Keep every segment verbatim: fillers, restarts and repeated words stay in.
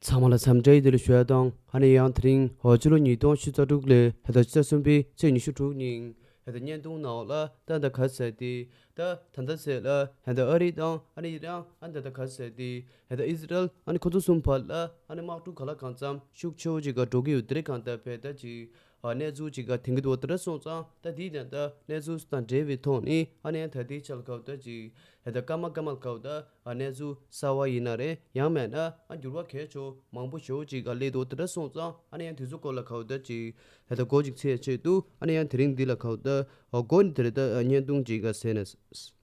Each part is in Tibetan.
ཚང་མ་ལ་འཚམས་འདྲི་བདེ་ལེགས་ཞུ་ཡ་དང་། ཨ་ནི་ཡང་དེ་རིང་ཕྱི་ལོ་ཉིས་སྟོང་ཉི་ཤུ་རྩ་དྲུག་ལོའི་ཕྱི་ཟླ་བཅུ་གསུམ་པའི་ཚེས་ཉི་ཤུ་དྲུག་ཉིན་ད་ལྟ་བརྙན་ཐུང་ནང་ལ་ད་ད་ག་ཟེར་ཏེ་ད་ད་ལྟ་ཟེར་ལ་ད་ལྟ་ཨ་རི་དང་ཨ་ནི་ཨི་རན་ཨ་ནི་ད་ད་ག་ཟེར་ཏེ་ད་ལྟ་ཨི་ཟི་རལ་ཨ་ནི་ཁོ་ཚོ་གསུམ་བར་ལ་ཨ་ནི་དམག་འཁྲུག་ག་ལ་གང་འཚམ་ཤུགས་ཆེ་བོ་ཅིག་ག་འགྲོ་གི་ཡོད། དེ་རིང་གང་ལྟར་བས་ད་ཅིག་ཨ་གནས་ཚུལ་ཅིག་ག་ཐོན་གྱི་འདུག་དེ་འདྲ་སོང་ཙང་ད་དེའི་ད་ལྟ་གནས་ཚུལ་དང་འབྲེལ་བའི་ཐོག་ནས་ཨ་ནི་ད་ལྟའི་ཆ་ལ་ག་བ་ད་ཅིག་ད་ལྟ་སྐར་མ་སྐར་མ་ལ་ག་བ་ད། ཨ་གནས་ཚུལ་གསར་བ་ཡིན་ན་རེད། ཡང་མེད་ན་ཨ་འགྱུར་བ་གལ་ཆེ་མང་པོ་ཞེ་པོ་ཅིག་ག་སླེབས་འདུག་དེ་འདྲ་སོང་ཙང་ཨ་ནི་ཡང་དེ་ཚོ་སྐོར་ལ་ག་བ་ད་ཅིག་ད་ལྟ་འགོ་ཅིག་ཚད་ཆེད་དུ་ཨ་ནི་ཡང་དེ་རིང་འདི་ལ་ག་བ་ད་ཨ་འགོ་ནས་དེ་རེད། ད་ཨ་བརྙན་ཐུང་ཅིག་ག་ཟེར་ནས།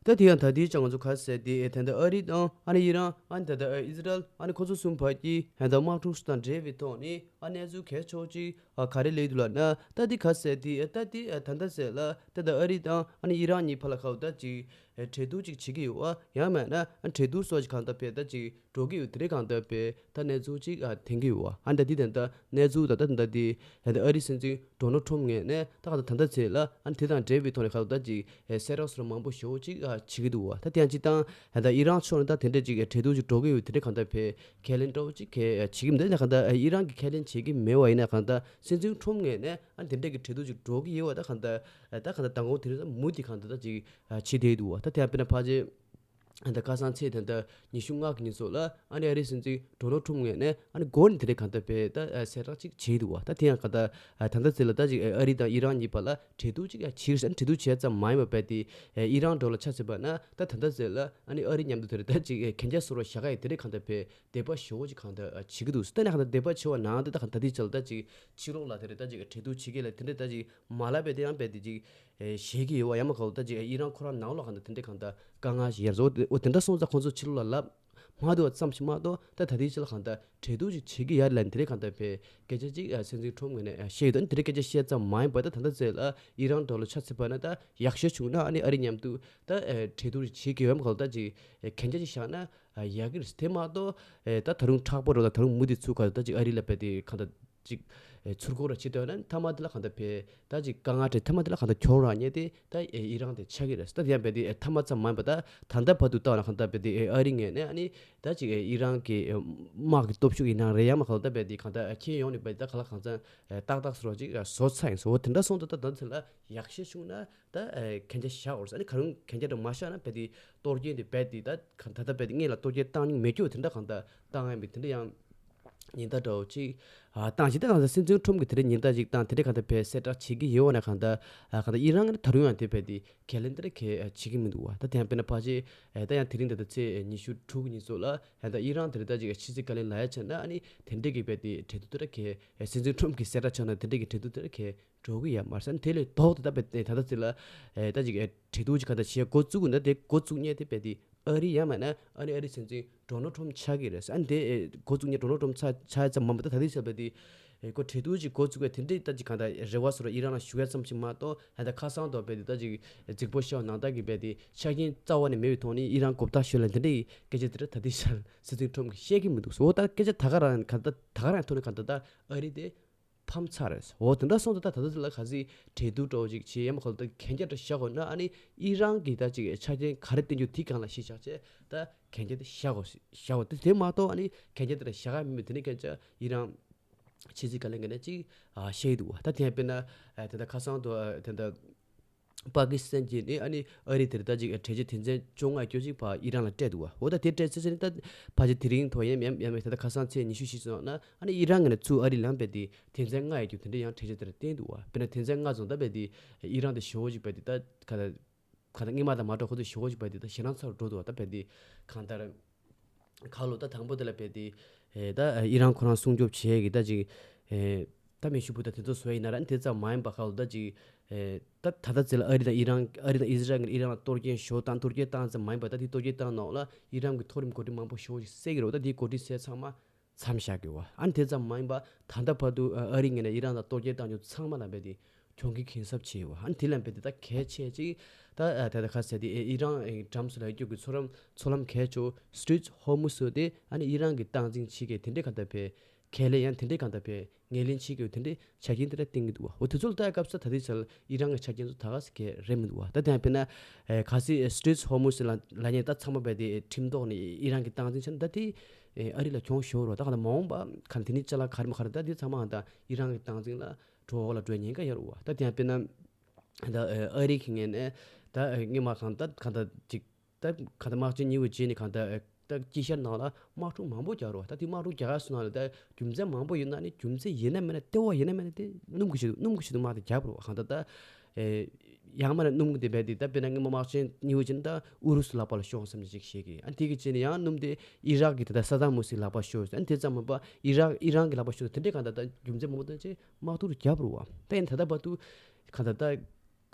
ད་དེ་ཡང་ད་ལྟའི་ཆ་ང་ཚོ་ག་ཟེར་དེ་ད་ལྟ་ཨ་རི་དང་ཨ་ནི་ཨི་རན་ཨ་ནི་ད་ལྟ་ཨི་ཟི་རལ་ཨ་ནི་ཁོ་ཚོ་གསུམ་བར་གྱི་ད་ལྟ་དམག་འཁྲུག་དང་འབྲེལ་བའི་ཐོག་ནས་ཨ་གནས་ཚུལ་གལ་ཆེ་བོ་ཅིག་ཨ་ག་རེ་སླེབས་འདུག་ལབ་ན། ད་འདི་ག་ཟེར་དེ་ཨ་ད་འདི་ཨ་ད་ལྟ་ཟེར་ལ་ད་ལྟ་ཨ་རི་དང་ཨ་ནི་ཨི་རན་གཉིས་བར་ལ་ག་བ་ད་ཅིག་ཨ་གྲོས་བསྡུར་ཅིག་བྱེད་ཀྱི་ཡོད་པ། ཡང་མེད་ན་ཨ་གྲོས་བསྡུར་སོགས་ཅིག་གང་ལྟར་བས་ད་ཅིག་འགྲོ་གི་ཡོད། དེ་རིང་གང་ལྟར་བས་ད་གནས་ཚུལ་ཅིག་ཨ་ཐོན་གྱི་ཡོད་པ། ཨ་ད་འདི་ད་ལྟ་གནས་ཚུལ་ད་ལྟ་ད་ལྟ་འདི་ད་ལྟ་ཨ་རི་སྲིད་འཛིན་ཌོ་ནལ་ཊམ་ངོས་ནས་ད་ག་ད་ད་ལྟ་ཟེར་ལ་ཨ་ནི་དེ་དང་འབྲེལ་བའི་ཐོག་ནས་ག་བ་ད་ཅིག་ཨ་གསལ་བསྒྲགས་སོགས་མང་པོ་ཞེ་པོ་ཅིག་ཨ་བྱེད་ཀྱི་འདུག་པ། ད་དེ་ཡང་སྤྱིར་བཏང་ད་ལྟ་ཨི་རན་ཕྱོགས་ནས་ད་དེ་འདྲ་ཅིག་ཨ་གྲོས་བསྡུར་ཅིག་འགྲོ་གི་ཡོད། དེ་འདྲ་གང་ལྟར་བས་ཁས་ལེན་འདྲ་བོ་ཅིག་ག་ཨ་བྱེད་ཀྱི་མི་འདུག་ད་གང་ལྟར་ཨ་ཨི་རན་གྱིས་ཁས་ལེན་བྱེད་ཀྱི་མེད་པ་ཡིན་ན། གང་ལྟར་སྲིད་འཛིན་ཊམ་ངོས་ནས་ཨ་དེ་འདྲ་གི་གྲོས་བསྡུར་ཅིག་འགྲོ་གི་ཡོད་པ། ད་གང་ལྟར་ཨ་ད་གང་ལྟར་མདང་དགོང་དེ་རིང་ད་མུ་མཐུད་གང་ལྟར་ད་ཅིག་ཨ་བྱེད་བསྡད་འདུག་པ། ད་དེ་ཡང་དཔེར་ན་ཕལ་ཆེར་ཨ་ད་ཁ་སང་ཚེས་ད་ལྟ་ཉི་ཤུ་ལྔ་གི་ཉིན་སོགས་ལ་ཨ་ནི་ཨ་རིའི་སྲིད་འཛིན་ཌོ་ནལ་ཊམ་ངོས་ནས་ཨ་ནི་འགོ་ནས་དེ་འདྲ་གང་ལྟར་བས་ད་ཨ་གསལ་བསྒྲགས་ཅིག་བྱས་འདུག་པ། ད་དེ་ཡང་གང་ལྟར་ཨ་ད་ལྟ་ཟེར་ལ་ད་ཅིག་ཨ་ཨ་རི་དང་ཨི་རན་གཉིས་བར་ལ་གྲོས་བསྡུར་ཅིག་ཡང་བྱེད་ཟེར། གྲོས་བསྡུར་བྱས་ཙམ་མ་ཡིན་པ་རྦད་དེ་ཨ་ཨི་རན་འགྲོ་ལ་ཆ་བཞག་པ་ན་ད་ད་ལྟ་ཟེར་ལ་ཨ་ནི་ཨ་རི་མཉམ་དུ་དེ་རེད། ད་ཅིག་ཨ་གན་རྒྱ་བཟོ་རོགས་བྱ་ག་ཡི་དེ་འདྲ་གང་ལྟར་བས་དད་པ་ཞེ་པོ་ཅིག་གང་ལྟར་ཨ་བྱེད་ཀྱི་འདུག། ད་ནས་གང་ལྟར་དད་པ་ཆེ་བ་ནང་དེ་ད་གང་ད་ལྟའི་ཆ་ལ་ད་ཅིག་ཕྱི་ལོགས་ལ་དེ་རེད། ད་ཅིག་གྲོས་བསྡུར་བྱེད་མཁན་ལ་དེ་འདྲ་ད་ཅིག་མ་ལབ་པས་དེ་ཡང་རྦད་དེ་ཅིག་ཨེ་བཤད་ཀྱི་ཡོད་པ། ཡང་མ་ག་ལོ་ད་ཅིག་ཨེ་ཨི་རན་ཁོ་རང་ནང་ལོགས་གང་ལྟར་དེ་འདྲ་གང་ལྟར་དཀའ་ངལ་ཞིག་ཡར་བཟོ་འོ་དེ་འདྲ་སོང་ཙང་ཁོང་ཚོ་ཕྱི་ལོགས་ལ་ལབ་མ་འདུག་པ་ཙམ་ཞིག་མ་གཏོགས། ད་ད་ལྟའི་ཆ་ལ་གང་ལྟར་གྲོས་བསྡུར་ཅིག་བྱེད་ཀྱི་ཡོད་ལབ་དེ་འདྲ་གང་ལྟར་བས་སྐད་ཆ་ཅིག་ཨ་སྲིད་འཛིན་ཊམ་ངོས་ནས་ཨ་བཤད་ཡོད། ད་དེ་འདྲ་སྐད་ཆ་བཤད་ཙམ་མ་ཡིན་པར་ད་ད་ལྟ་ཟེར་ལ་ཨི་རན་འགྲོ་ལ་ཆ་བཞག་པ་ན་ད་ཡག་ཤོས་བྱུང་ན་ཨ་ནི་ཨ་རི་མཉམ་དུ་ད་ཨེ་གྲོས་བསྡུར་བྱེད་ཀྱི་ཡོད། མ་ག་ལོ་ད་ཅིག་ཨེ་གན་རྒྱ་ཅིག་བཞག་ན་ཨ་ཡག་གི་རེད། དེ་མ་གཏོགས་ཨེ་ད་ད་རུང་མཁྲེགས་པོ་རེད། ད་ད་རུང་མུ་མཐུད་ཚུར་ག་ད་ཅིག་ཨ་རི་ལ་རྦད་དེ་གང་ལྟར་ཅིག་ཨེ་ཚུར་རྒོལ་ར་བྱེད་འདོད་ན་མཐའ་མ་དེ་ལ་གང་ལྟར་བས་ད་ཅིག་དཀའ་ངལ་འཕྲད། མཐའ་མ་དེ་ལ་གང་ལྟར་ཁྱོག་ར་རྙེད་དེ་ད་ཨེ་ཨི་རན་དེ་ཆགས་ཀྱི་རེད། ད་དེ་ཡང་རྦད་དེ་ཨེ་མཐའ་མ་ཙམ་མ་ཡིན་པ་ད་ད་ལྟ་བར་དུ་ལྟ་བ་ན་གང་ལྟར་རྦད་དེ་ཨེ་ཨ་རི་ངོས་ནས་ཨ་ནི་ད་ཅིག་ཨེ་ཨི་རན་གྱི་ཨེ་དམག་གི་སྟོབས་ཤུགས་ཡིན་ན་རེད། ཡང་མ་ག་ལོ་ད་རྦད་དེ་གང་ལྟར་ཨེ་ཁྱེད་ཡོང་ནས་རྦད་དེ་ད་ག་ལ་གང་འཚམ་ཨེ་ཏག་ཏག་བཟོ་རོགས་ཅིག་ཨེ་བཟོ་ཚར་ཡིན་ཟེར། འོ་དེ་འདྲ་སོང་ཙང་ད་ད་ཚོད་ལ་ཡག་ཤོས་བྱུང་ན་ད་ཨེ་གན་རྒྱ་བཞག་འོར་ཟེར། ཨ་ནི་ག་རུང་གན་རྒྱ་འདྲ་མ་བཞག་ན་རྦད་དེ་གཏོར་སྐྱོན་དེ་རྦད་དེ་ད་ག་ད་ད་རྦད་དེ་སྔོན་ལ་གཏོར་སྐྱོན་བཏང་མྱོང་མེད་རྒྱུ་དེ་འདྲ་གང་ལྟར་བཏང་ཡ་མེད། དེ་འདྲ་ཡང་ཉེན་བརྡ་འདྲ་བོ་ཅིག་ཨ་བཏང་ཞིག་ད་གང་ལྟར་སྲིད་འཛིན་ཁྲོམ་གྱི་དེ་འདྲ་ཉེན་བརྡ་ཅིག་བཏང་། དེ་འདྲ་གང་ལྟར་བས་གསལ་བསྒྲགས་བྱེད་ཀྱི་ཡོད་པ་ན་གང་ལྟར་ཨ་གང་ལྟར་ཨི་རན་ད་རུང་ཡང་དེ་རྦད་དེ་ཁས་ལེན་དེ་འདྲ་གས་བྱེད་ཀྱི་མི་འདུག་པ། ད་དེ་ཡང་དཔེར་ན་ཕལ་ཆེར་ཨ་ད་ཡང་དེ་རིང་ད་ལྟ་ཚེས་ཉི་ཤུ་དྲུག་ཉིན་སོགས་ལ་ཨ་ད་ཨི་རན་དེ་འདྲ་ད་ཅིག་ཕྱི་སྲིད་བཀའ་བློན་ལབ་ཡ་བྱས་ན་ཨ་ནི་དེ་འདྲ་གི་རྦད་དེ་གྲོས་བསྡུར་དེ་འདྲ་གས་སྲིད་འཛིན་ཁྲོམ་གྱིས་གསལ་བསྒྲགས་བྱས་ན་དེ་འདྲ་གི་གྲོས་བསྡུར་དེ་འདྲ་གས་འགྲོ་གི་ཡོད་མ་རེད་ཟེར། དེ་ལས་ལྡོག་ཏུ་ད་དཔེ་ད་ལྟ་ཚེ་ལ་ཨེ་ད་ཅིག་ཨེ་གྲོས་བསྡུར་ཅིག་ག་འདྲ་བྱེད་འགོ་བཙུགས་ན་དེ་འགོ་བཙུགས་མཁན་དེ་རྦད་དེ་ཨ་རི་ཡང་མིན་ན་ཨ་ནི་ཨ་རི་སྲིད་འཛིན་ཌོ་ནལ་ཊམ་ཆགས་ཀྱི་རེད་ཟེར། ཨ་ནི་དེ་ཨེ་འགོ་བཙུགས་མཁན་ཌོ་ནལ་ཊམ་ཆགས་ཆགས་ཙམ་མ་མ་ད་ད་ལྟའི་ཆར་རྦད་དེ་ཨེ་ཁོ་གྲོས་བསྡུར་ཅིག་འགོ་བཙུགས་པའི་དེ་འདྲའི་ད་ཅིག་ག་འདྲ་རེ་བ་བཟོ་ར་ཨི་རན་ལ་ཞུ་ཡ་ཙམ་ཞིག་མ་གཏོགས། ཨ་ད་ཁ་སང་དུ་རྦད་དེ་ད་ཅིག་རྫིག་པོ་ཤོར་ནང་ལྟར་གྱི་རྦད་དེ་ཆ་རྐྱེན་རྩ་བ་ནས་མེད་པའི་ཐོག་ནས་ཨི་རན་མགོ་བཏགས་ཞུ་ལ་དེ་འདྲའི་སྐད་ཆ་དེ་འདྲ་ད་ལྟའི་ཆར་སྲིད་འཛིན་ཊམ་གྱིས་བཤད་ཀྱི་མི་འདུག་ཟེར། འོ་ད་སྐད་ཆ་ད་ག་རང་ག་ད་ད་ག་རང་ཐོག་ནས་ག་ད་ད་ཨ་རི་དེ་ཕམ་ཚར་རེད། འོ་དེ་འདྲ་སོང་ཙང་ད་ད་ལྟ་ལ་ག་ཚོད་གྲོས་བསྡུར་འདྲ་བོ་ཅིག་བྱེད་ཡ་མ་ག་ལ་ད་གན་རྒྱ་འདྲ་བཞག་དགོས་ན་ཨ་ནི་ཨི་རན་གྱི་ད་ཅིག་ཆ་རྐྱེན་ག་རེ་བསྟན་རྒྱུ་དེ་སྒང་ལ་གཞི་བཞག་བྱས་ད་གན་རྒྱ་དེ་བཞག་དགོས་བཞག་དགོས་དེ་དེ་མ་གཏོགས་ཨ་ནི་གན་རྒྱ་དེ་འདྲ་བཞག་ཡ་མེད་མེད་དེ་ནས་གན་རྒྱ་ཨི་རན་ཕྱི་སྲིད་བཀའ་བློན་གྱི་ནས་ཅིག་བཤད་འདུག་བ། ད་དེ་ཡང་དཔེར་ན་ད་ད་ཁ་སང་དུ་ད་ད། པ་ཀི་སི་ཐན་གྱིས་ནི་ཨ་ནི་ཨ་རི་དེར་ད་ཅིག་གྲོས་ཆོད་དོན་ཚན་བཅོ་ལྔ་ཅིག་ཕར་ཨི་རན་ལ་སྤྲད་འདུག་བ། འོ་ད་དེ་སྤྲད་ཚེ་ནི་ད་ཕལ་ཆེར་དེ་རིང་ཐོག་ཡང་ཡང་ཡང་ད་ལྟ་ཁ་སང་ཚེས་ཉི་ཤུ་བཞི་ཙམ་ན་ཨ་ནི་ཨི་རན་ངོས་ནས་ཚུར་ཨ་རི་ལངས་པའི་དེ་དོན་ཚན་ལྔ་ཡོད་རྒྱུ་དེ་འདྲ་ཡང་གྲོས་ཆོད་དེར་བསྟན་འདུག་བ། དཔེར་ན་དོན་ཚན་ལྔ་ཙམ་ད་རྦད་དེ་ཨི་རན་དེ་ཞེ་པོ་ཅིག་རྦད་དེ་ད་ག་ད་ག་ད་སྔོན་མ་དང་མ་འདྲ་ཁོ་ཚོ་ཞེ་པོ་ཅིག་རྦད་དེ་ད་ཞེད་སྣང་ཚ་རུ་འགྲོ་འདུག་བ། ད་རྦད་དེ་གང་ལྟར། ཁ་ལོ་ད་དང་པོ་དེ་ལ་རྦད་དེ་ཨེ་ད་ཨི་རན་ཁོ་རང་སྲུང་སྐྱོབ་བྱེད་ཀྱི་ད་ཅིག་ཨེ་ད་མེ་ཤུགས་འཕུར་མདའ་དེ་ཚོ་བཟོས་ཡིན་ན་ར་དེ་ཙམ་མ་ཡིན་པ་ཁ་ལོ་ད་ཅིག་ཨེ་ད་ད་ལྟ་ཚེ་ལ་ཨ་རི་དང་ཨི་རན་ཨ་རི་དང་ཨི་ཟི་རལ་གྱིས་ཨི་རན་ལ་གཏོར་སྐྱོན་ཞེ་པོ་བཏང་གཏོར་སྐྱོན་བཏང་ཙམ་མ་ཡིན་པ་ད་དེ་གཏོར་སྐྱོན་བཏང་ནང་ལ་ཨི་རན་གྱི་མཐོ་རིམ་འགོ་ཁྲིད་མང་པོ་ཞེ་པོ་ཞིག་བསད་ཀྱི་རེད་བ། ད་དེ་འགོ་ཁྲིད་བསད་ཚང་མ་མཚམས་བཞག་དགོས་བ། ཨ་ནི་དེ་ཙམ་མ་ཡིན་པ་ད་ལྟ་བར་དུ་ཨ་རི་ངོས་ནས་ཨི་རན་ལ་གཏོར་སྐྱོན་བཏང་རྒྱུ་ཚང་མ་ལ་རྦད་དེ་གྱོང་གུན་གྱིན་གསབ་བྱས་ཡོད་བ། ཨ་ནི་དེ་ལ་རྦད་དེ་ད་གལ་ཆེ་ཅིག་ད་ད་ལྟ་ཁ་ཟེར་དེ་ཨི་རན་འགྲམ་སུ་ལ་ཡོད་རྒྱུ་གི་མཚོ་ལམ་མཚོ་ལམ་གལ་ཆེ་བོ་སི་ཊྲེཊ་ཧོར་མུ་སི་དེ་ཨ་ནི་ཨི་རན་གྱིས་སྟངས་འཛིན་བྱེད་མཁན་དེ་འདྲའི་ག་ད་བས་ ཁས་ལེན་ཡང་དེ་འདྲའི་གང་ལྟར་བས་ངོས་ལེན་བྱེད་དགོས་དེ་འདྲའི་ཆ་རྐྱེན་དེ་འདྲ་བསྟན་གྱི་འདུག་བ། འོ་དེ་ཚོ་ལ་ལྟ་སྐབས་སུ་ད་ལྟའི་ཆར་ཨི་རན་གྱི་ཆ་རྐྱེན་ཚོ་ད་ག་སེ་གས་རེད་མི་འདུག་བ། ད་དེ་ཡང་དཔེར་ན་ཨེ་གལ་སྲིད་Strait of Hormuz ལ་ལ་ཉེ་ད་ཚང་མ་བས་དེ་ཁྲིམས་ཐོག་ནས་ཨི་རན་གྱི་སྟངས་འཛིན་བྱས་ན་ད་དེ་ཨེ་ཨ་རི་ལ་གྱོང་ཤོར་རོ། ད་ག་ལ་མ་འོངས་པ་ག་ལ་དེ་ནི་ཅ་ལག་ག་རེ་མ་ག་རེ་ད་དེ་ཚང་མ་ད་ཨི་རན་གྱི་སྟངས་འཛིན་ལ་གྲོགས་ལ་འགྲོ་ཉེན་ཁ་ཡོད་རེད་བ། ད་དེ་ཡང་དཔེར་ན་ད་ཨ་རི་གི་ངོས་ནས་ད་སྔོན་མ་གང་ལྟར་གང་ལྟར་ཅིག་ད་གང་ལྟར་དམག་ཆེན་གཉིས་པ་རྗེས་ནས་གང་ལྟར་ད་དཀྱིལ་ཤར་ནང་ལ་དམག་འཁྲུག་མང་པོ་རྒྱག་རེད་བ། ད་དེ་དམག་འཁྲུག་རྒྱག་ཡ་སོང་ན་ལ་ད་རྒྱུ་མཚན་མང་པོ་ཡོད་ན་ནི་རྒྱུ་མཚན་ཡིན་ན་མིན་ན་ལྟེ་བ་ཡིན་ན་མིན་ན་དེ་སྣུམ་གྱི་ཆེད་དུ་སྣུམ་གྱི་ཆེད་དུ་དམག་དེ་རྒྱབ་རེད་བ། གང་ལྟར་ད་ཨེ་ཡང་མིན་ན་སྣུམ་གྱི་དེ་བས་དེ་ད་དཔེར་ན་སྔོན་མ་དམག་ཆེན་གཉིས་པ་རྗེས་ནས་ད་ཨུ་རུ་སུ་ལག་པ་ལ་ཤོར་བསམ་ནས་ཅིག་བཤད་ཀྱི། ཨ་དེ་གི་རྗེས་ནས་ཡང་སྣུམ་དེ་ཨི་རག་གི་དེ་ད་ས་དཱམ་ཧུ་སིན་ལག་པ་ཤོར། ཨ་དེ་ཙམ་མིན་པ་ཨི་རག་ཨི་རན་གི་ལག་པ་ཤོར། དེ་འདྲའི་གང་ལྟར་ད་རྒྱུ་མཚན་མང་པོ་ད་ཅིག་དམག་འཁྲུག་རྒྱབ་རེད་བ། ད་ཡིན་ད་ལྟ་བར་དུ་གང་ལྟར་ད་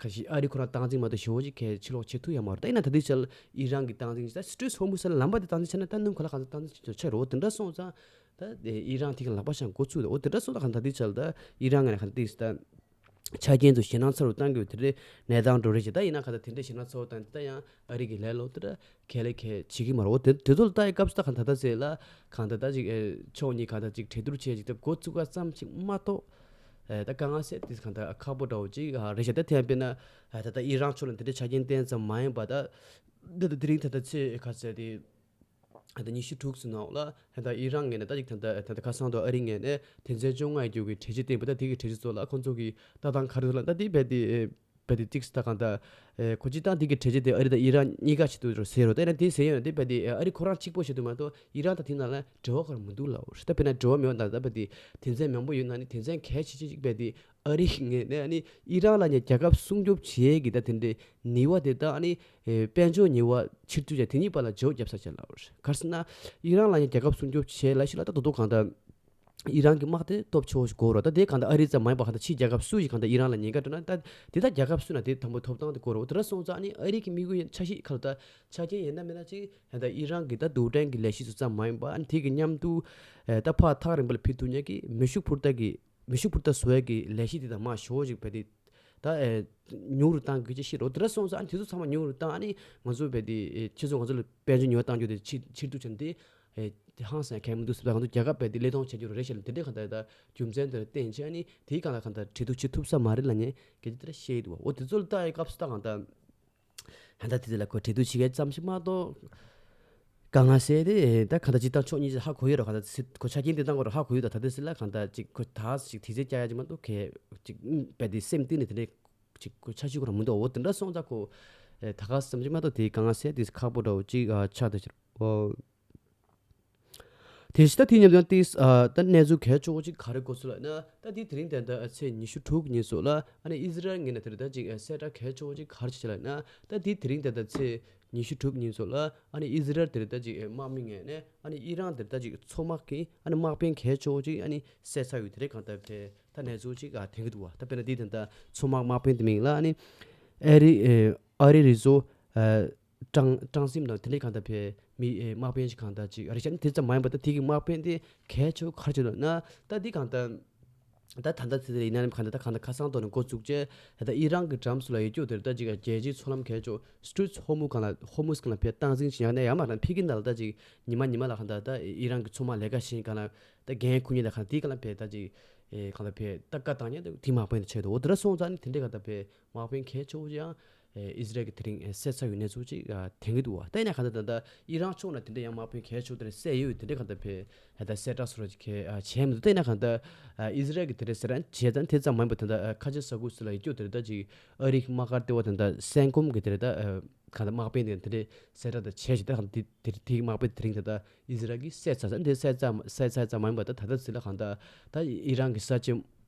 ཁ་ཤས་ཨ་རི་ཁོ་རང་སྟངས་འཛིན་མ་གཏོགས་ཞེ་པོ་ཅིག་གལ་ཕྱིར་ལོག་བྱེད་ཐུབ་ཡ་མ་རེད། ད་ཡིན་ན་ད་ལྟའི་ཆར་ཨི་རན་གྱི་སྟངས་འཛིན་ད་Strait of Hormuz ལ་ལམ་པ་དེ་སྟངས་འཛིན་བྱས་ན་ད་སྣུམ་ག་ལ་གང་ཚ་སྟངས་འཛིན་བྱེད་ཆོག་ཆགས་རེད། འོ་དེ་འདྲ་སོང་ཙང་ད་ཨི་རན་ཐིག་གི་ལག་པ་བཞག་འགོ་ཚུགས་ད། འོ་དེ་འདྲ་སོང་ད་གང་ད་ལྟའི་ཆར་ད་ཨི་རན་ངས་གང་ལྟའི་ད་ཆ་རྐྱེན་ཚོ་ཞེད་སྣང་ཚ་རུ་བཏང་དགོས་དེ་འདྲའི་གནས་སྟངས་འགྲོ་རེད་ཅེས། ད་ཡིན་ན་གང་ད་དེ་འདྲའི་ཞེད་སྣང་ཚ་རུ་བཏང་ད་ཡང་ཨ་རི་གི་ལས་ལོ་དེ་འདྲ་གལ་ལ་གལ་བྱེད་ཀྱི་མ་རེད། འོ་དེ་དེ་ཚོ་ལ་ལྟ་ཡི་སྐབས་སུ་ད་གང་ད་ད་ཟེར་ལ་གང་ད་ད་ཅིག་ཨེ་ཕྱོགས་གཉིས་གང་ད་ཅིག་གྲོས་བསྡུར་བྱས་ཅིག་ད་འགོ་བཙུགས་པ་ཙམ་ཞིག་མ་གཏོགས། ཨེ་ད་དཀའ་ངལ་སེལ་དེ་གང་ལྟར་ཁག་པོ་འདྲ་བོ་ཅིག་ཨ་རེད་ཤག་ད་དེ་ཡང་དཔེར་ན་ཨ་ད་ལྟ་ཨི་རན་ཕྱོགས་ལ་འདི་འདྲའི་ཆ་རྐྱེན་བསྟན་ཙམ་མ་ཡིན་པ་ད་འདི་ད་དེ་རིང་ད་ལྟ་ཚེས་ག་ཚོད་དེ་ཨ་ད་ཉི་ཤུ་དྲུག་ཙམ་ནང་ལ་ད་ལྟ་ཨི་རན་ངོས་ནས་ད་ཅིག་ད་ལྟ་ད་ལྟ་ཁ་སང་དུ་ཨ་རི་ངོས་ནས་དོན་ཚན་བཅོ་ལྔ་ཡི་རྒྱུ་གི་གྲོས་ཆོད་བཏིང་པ་ད་དེ་གི་གྲོས་ཆོད་ཚོ་ལ་ཁོང་ཚོ་གི་ལྟ་སྟངས་ག་རེ་ལ་ད་དེ་རྦད་དེ་རྦད་དེ་ཏིག་སི་ད་གང་ལྟར་ཨེ་ཁོ་ཅི་ད་འདི་གི་གྲོས་ཆོད་དེ་ཨ་རི་དང་ཨི་རན་གཉིས་ཀ་ཆེད་དུ་རེད་ཟེར་རོ། ད་ཡིན་ན་དེ་ཟེར་ཡོད་ན་དེ་རྦད་དེ་ཨ་རི་ཁོ་རང་གཅིག་པོ་ཆེད་དུ་མ་གཏོགས་ཨི་རན་དང་དེ་ནང་ལ་འབྲེལ་བ་ག་རེ་མི་འདུག་ལབ་རེད། ད་དཔེར་ན་འབྲེལ་བ་མེད་པ་ད་ད་རྦད་དེ་དོན་ཚན་མང་པོ་ཡོད་ན་ནི་དོན་ཚན་གལ་ཆེ་ཆེ་ཅིག་རྦད་དེ་ཨ་རི་ངོས་ནས་ཨ་ནི་ཨི་རན་ལ་ཉེ་རྒྱལ་ཁབ་སྲུང་སྐྱོབ་བྱེད་ཀྱི་ད་དེ་འདྲའི་ནུས་པ་དེ་ད་ཨ་ནི་ཨེ་དཔལ་འབྱོར་ནུས་པ་ཕྱིར་བསྡུ་བྱས་དེ་གཉིས་བར་ལ་འབྲེལ་བ་བརྒྱབ་ས་བྱས་ལབ་རེད། ག་རེ་ཟེར་ན་ཨི་རན་ལ་ཉེ་རྒྱལ་ཁབ་སྲུང་སྐྱོབ་བྱེད་ལབ་ཤིག་ལ་ད་ད་དུང་གང་ལྟར་ཨི་རན་གྱི་དམག་དེ་སྟོབས་ཆེ་བོ་ཞིག་དགོས་རེད། ད་དེ་གང་ལྟར་ཨ་རི་ཙམ་མ་ཡིན་པར་གང་ལྟར་ཕྱིའི་རྒྱལ་ཁབ་སུ་ཞིག་གང་ལྟར་ཨི་རན་ལ་ཉེན་ཁ་འགྲོ་ན་ད་དེ་ད་རྒྱལ་ཁབ་སུ་ན་དེ་དང་པོ་ཐོབ་ཐང་དེ་དགོས་རེད། འོ་དེ་འདྲ་སོང་ཙང་ཨ་ནི་ཨ་རི་གི་དམིགས་ཡུལ་འཆར་གཞི་ག་ལ་ད་ཆ་རྐྱེན་ཡིན་ན་མིན་ན་ཅིག་ད་ལྟ་ཨི་རན་གྱི་ད་རྡུལ་ཕྲན་གྱི་ལས་གཞི་ཚོ་ཙམ་མ་ཡིན་པར་ཨ་ནི་དེ་གི་མཉམ་དུ་ཨེ་ད་ཕར་ཐག་རིང་པོ་ལ་ཕུད་ཐུབ་མཁན་གྱི་མེ་ཤུགས་འཕུར་མདའ་གི་མེ་ཤུགས་འཕུར་མདའ་བཟོ་ཡས་ཀྱི་ལས་གཞི་དེ་དང་མ་ཞོ་ཞིག་བས་དེ་ད་ཨེ་ཉུང་རུ་བཏང་དགོས་ཀྱི་ཤེས་རོགས། དེ་འདྲ་སོང་ཙང་ཨ་ནི་དེ་ཚོ་ཚང་མ་ཉུང་རུ་བཏང་ཨ་ནི་ང་ཚོ་བས་དེ་ཨེ་ཁྱེད་ཚོ་ང་ཚོ་ལ་དཔལ་འབྱོར་ཉུང་བ་བཏང་རྒྱུ་དེ་ཕྱིར་ཕྱིར་བསྡུ་བྱས་ནས་དེ་ཨེ་དེ་ཧང་སང་གལ་མི་འདུག་ཟེར་བ་ང་ཚོ་རྒྱལ་ཁབ་བས་དེ་ལས་དོན་བྱེད་རྒྱུ་རེད་ཤག་ལ་དེ་འདྲའི་གང་ལྟར་ད་རྒྱུ་མཚན་དེ་ལ་བརྟེན་བྱས་ཨ་ནི་དེའི་སྒང་ལ་གང་ལྟར་གྲོས་བསྡུར་བྱེད་ཐུབ་ས་མ་རེད་ལབ་མཁན་སྐད་ཆ་དེ་འདྲ་བཤད་ཡོད་འདུག་བ། འོ་དེ་ཚོ་ལ་ལྟ་ཡི་སྐབས་སུ་ད་གང་ལྟར། ཧན་ད་དེ་དེ་ལ་ཁོ་གྲོས་བསྡུར་བྱེད་མཁན་ཙམ་ཞིག་མ་གཏོགས། དཀའ་ངལ་སེལ་ཏེ་ད་གང་ལྟར་སྤྱིར་བཏང་ཕྱོགས་གཉིས་ཀྱིས་ཧ་གོ་ཡོད་རེད། གང་ལྟར་སི་ཁོ་ཆ་རྐྱེན་དེ་བཏང་དགོས་རེད་ཧ་གོ་ཡོད། ད་ད་ལྟ་སི་ལ་གང་ལྟར་ཅིག་ཁོ་ད་ཅིག་དེ་ཚེ་བསྐྱལ་ཡ་ཅིག་མ་གཏོགས་གལ་ཅིག་རྦད་དེ་སེམས་གཏིང་ནས་དེ་འདྲའི་ཅིག་ཁོ་ཆ་ཞུ་གི་རང་མི་འདུག་འོ་དེ་འདྲ་སོང་ཙང་ཁོ་ད་ག་བསམ་ཅིག་མ་གཏོགས་དེ་དཀའ་ངལ་སེལ་དེ་ཁག་པོ་འདྲ་བོ་ཅིག་ཆགས་འདུག་ཕྱིར་འོ། དེ་བཞིན་ད་དེའི་མཉམ་དུ་ཏིས་ཨ་ད་གནས་ཚུལ་གལ་ཆེ་བོ་ཅིག་ག་རེ་གོ་སོང་ལབ་ན། ད་དེ་དེ་རིང་ད་ལྟ་ཚེས་ཉི་ཤུ་དྲུག་ཉིན་སོགས་ལ་ཨ་ནི་ཨི་ཟི་རལ་ངོས་ནས་དེ་རིང་ད་ཅིག་གསལ་བསྒྲགས་གལ་ཆེ་བོ་ཅིག་ག་རེ་བྱས་ལབ་ན། ད་དེ་དེ་རིང་ད་ལྟ་ཚེས་ཉི་ཤུ་དྲུག་ཉིན་སོགས་ལ་ཨ་ནི་ཨི་ཟི་རལ་དེ་རིང་ད་ཅིག་དམག་མི་ངོས་ནས་ཨ་ནི་ཨི་རན་དེ་རིང་ད་ཅིག་མཚོ་དམག་གི་ཨ་ནི་དམག་དཔོན་གལ་ཆེ་བོ་ཅིག་ཨ་ནི་བསད་ཚར་ཡོད་དེ་རིང་གང་ལྟར་དེ་ད་གནས་ཚུལ་ཅིག་ཨ་ཐོན་གྱི་འདུག་བ། ད་དཔེར་ན་དེ་དེ་ད་མཚོ་དམག་དམག་དཔོན་དེ་མིང་ལ་ཨ་ནི་ཨེ་རི་ཨེ་ཨ་རི་རི་ཟོ་ཨ། ཀྲང་ཀྲང་སིམ་དང་དེ་འདྲའི་གང་ལྟར་བས་མི་ཨེ་དམག་དཔོན་ཞིག་གང་ལྟར་ཅིག་རེད་ཤག་དེ་ཙམ་མ་ཡིན་པ་ད་དེ་གི་དམག་དཔོན་དེ་གལ་ཆེ་བོ་ག་རེ་བྱས་འདུག་ན། ད་འདི་གང་ལྟར་ད་ད་ལྟ་ཚེ་འདི་ཡིན་ན་གང་ལྟར་ད་གང་ལྟར་ཁ་སང་ཐོག་ནས་འགོ་བཙུགས་རྗེས་ད་ལྟ་ཨི་རན་གྱི་འགྲམ་སུ་ལ་ཡོད་རྒྱུ་དེར་ད་ཅིག་རྒྱལ་སྤྱིའི་མཚོ་ལམ་གལ་ཆེ་བོ་Strait of Hormuz གང་ལ་Hormuz གང་ལ་བས་སྟངས་འཛིན་བྱེད་ཡག་ནས་ཡར་མར་དང་ཕ་གི་ནང་ལ་ད་ཅིག་ཉི་མ་ཉི་མ་ལ་གང་ལྟར་ད་ཨི་རན་གྱི་མཚོ་དམག་ལས་ཀ་བྱེད་གང་ལ་ད་འགན་འཁུར་མཁན་ད་གང་དེ་གང་ལ་བས་ད་ཅིག་ཨེ་གང་ལ་བས་ད་བཀའ་བཏང་མཁན་ད་དེ་དམག་དཔོན་དེ་ཆགས་འདུག་འོ་དེ་འདྲ་སོང་ཙང་ནི་དེ་འདྲའི་གང་ལྟར་བས་དམག་དཔོན་གལ་ཆེ་བོ་ཅིག་ཡང་ཨེ་ཨི་ཟི་རལ་གྱིས་དེ་རིང་ཨེ་བསད་ཚར་ཡོད་གནས་ཚུལ་ཅིག་ཨ་ཐོན་གྱི་འདུག་བ། ད་ཡིན་ན་གང་ལྟར་ད་ལྟ་ཨི་རན་ཕྱོགས་ནས་དེ་འདྲ་ཡང་དམག་དཔོན་གལ་ཆེ་བོ་དེ་རིང་བསད་ཡོད་དེ་འདྲའི་གང་ལྟར་བས་ཨེ་ད་གསལ་བསྒྲགས་སོགས་ར་ཅིག་གལ་ཨ་བྱས་མི་འདུག་ད་ཡིན་ན་གང་ལྟར་ཨ་ཨི་ཟི་རལ་གྱིས་དེ་འདྲ་ཟེར་ར་བྱས་ཙང་དེ་ཙམ་མ་ཡིན་པར་ད་ལྟ་ཨ་ཁ་ཆེ་ས་ཁུལ་སུ་ལ་ཡོད་རྒྱུ་དེ་རེད། ད་ཅིག་ཨ་རིའི་དམག་སྒར་ལྟེ་བ་དེ་འདྲ་སེང་གོམ་གྱི་དེ་རེད། ད་ཨ་གང་ལྟར་དམག་དཔོན་དེ་འདྲ་གསལ་བསྒྲགས་དེ་བྱས་ཤིག་ད་གང་དེ་དེ་དེའི་དམག་དཔོན་དེ་རིང་ད་ལྟ་ཨི་ཟི་རལ་གྱིས་བསད་ཚར་ཙང་དེ་བསད་ཚར་བསད་ཚར་ཙམ་མ་ཡིན་པར་ད་ད་ལྟ་ཟིག་ལ་གང་ལྟར་ད་ཨི་རན་གྱི་ས་ཆའི་